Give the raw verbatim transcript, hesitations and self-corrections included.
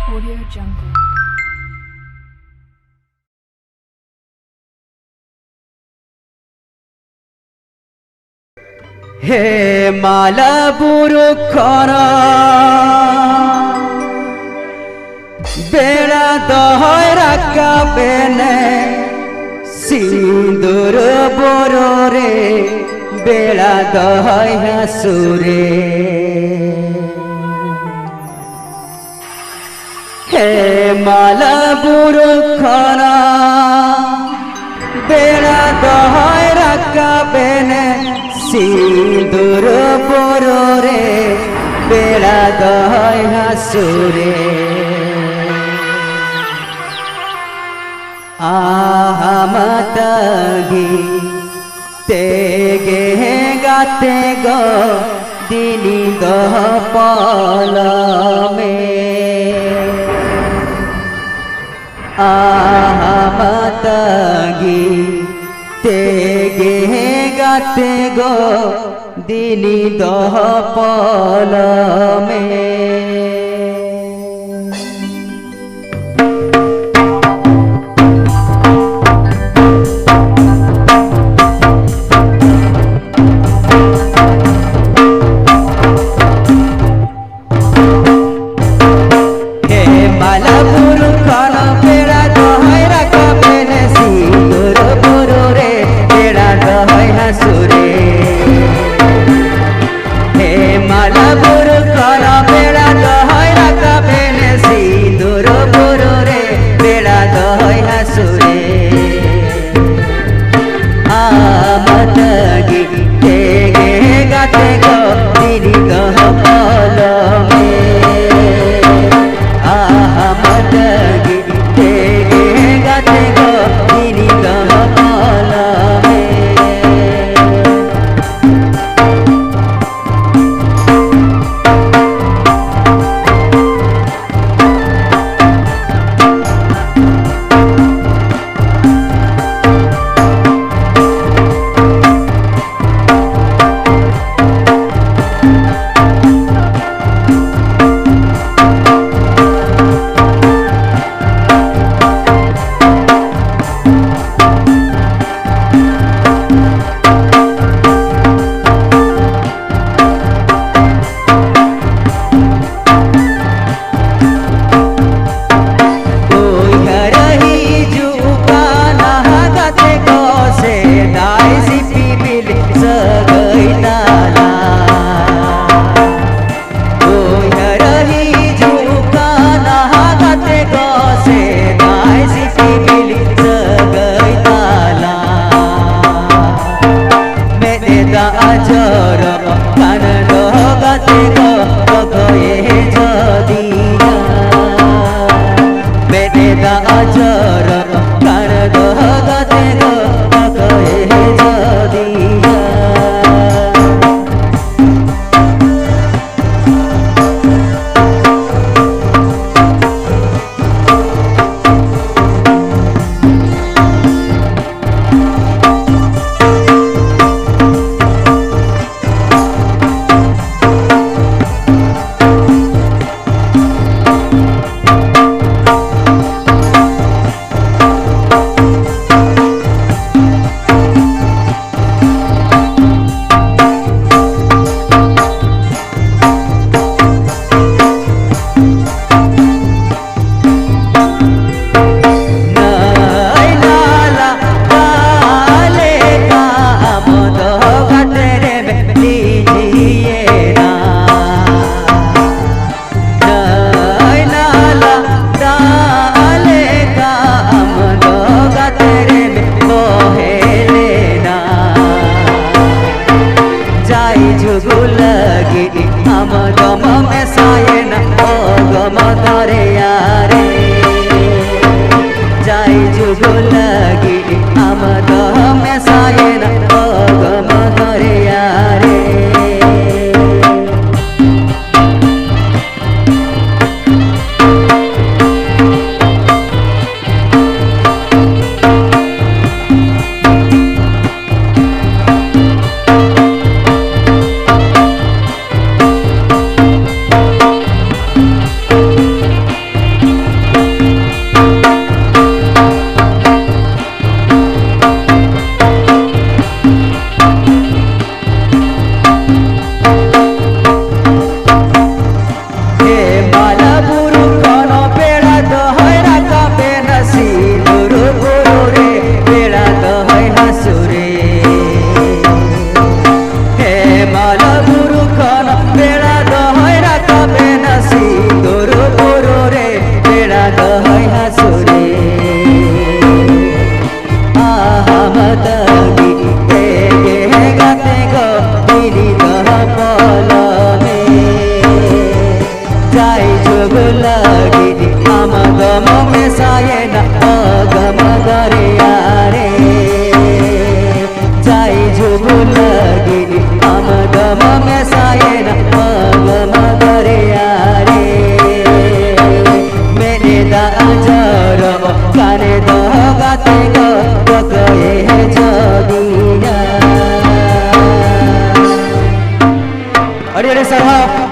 Audio Jungle. ᱦᱮᱢᱟᱞ ᱵᱩᱨᱩ ᱠᱷᱚᱱ ᱵᱮᱲᱟ ᱫᱚᱦᱚᱭ ᱨᱟᱠᱟᱵ ᱮᱱᱮ, ᱥᱤᱸᱫᱩᱨ ᱵᱩᱨᱩ ᱨᱮ ᱵᱮᱲᱟ ᱫᱚᱦᱚᱭ ᱦᱟᱹᱥᱩᱨᱮ᱾ ᱦᱮᱢᱟᱞ ᱵᱩᱨᱩ ᱠᱷᱚᱱ ᱵᱮᱲᱟ ᱫᱚᱦᱚᱭ ᱨᱟᱠᱟᱵ ᱮᱱᱮ, ᱥᱤᱸᱫᱩᱨ ᱵᱩᱨᱩ ᱨᱮ ᱵᱮᱲᱟ ᱫᱚᱦᱚᱭ ᱦᱟᱹᱥᱩᱨᱮ᱾ ᱟᱦᱟᱢ ᱛᱟᱺᱜᱤ ᱛᱮᱜᱮ ᱜᱟᱛᱮ ᱜᱚ ᱫᱤᱱᱤ ᱫᱚ ᱯᱚᱞᱚᱢᱮ᱾ ᱟᱦᱟᱢ ᱛᱟᱺᱜᱤ ᱛᱮᱜᱮ ᱜᱟᱛᱮ ᱜᱚ ᱫᱤᱱᱤ ᱫᱚ ᱯᱚᱞᱚᱢᱮ᱾ ᱦᱮᱢᱟᱞ ᱵᱩᱨᱩ ᱠᱷᱚᱱ ᱵᱮᱲᱟ ᱫᱚᱦᱚᱭ ᱨᱟᱠᱟᱵ ᱮᱱᱮ, ᱥᱤᱸᱫᱩᱨ ᱵᱩᱨᱩ ᱨᱮ ᱵᱮᱲᱟ ᱫᱚᱦᱚᱭ ᱦᱟᱹᱥᱩᱨᱮ᱾ ᱦᱮᱢᱟᱞ ᱵᱩᱨᱩ ᱠᱷᱚᱱ ᱵᱮᱲᱟ ᱡᱟᱭ ᱡᱩᱜᱽ ᱞᱟᱹᱜᱤᱫ ᱟᱢ ᱫᱚᱢ ᱢᱮᱥᱟᱭᱮᱱᱟ ᱚᱜᱚᱢ ᱫᱚᱨᱭᱟ ᱨᱮ᱾ ᱡᱟᱭ ᱡᱩᱜᱽ ᱞᱟᱹᱜᱤᱫ ᱟᱢ ᱫᱚᱢ ᱢᱮᱥᱟᱭᱮᱱᱟ ᱚᱜᱚᱢ ᱫᱚᱨᱭᱟ ᱨᱮ᱾ ᱢᱮᱫ ᱫᱟᱜ ᱡᱚᱨᱚᱜ ᱠᱟᱱ ᱫᱚ ᱜᱟᱛᱮ ᱠᱚ ᱠᱚᱠᱚᱭᱮ ᱡᱚᱜᱤᱧᱟ᱾ ᱟᱹᱰᱤ ᱟᱹᱰᱤ ᱥᱟᱨᱦᱟᱣ᱾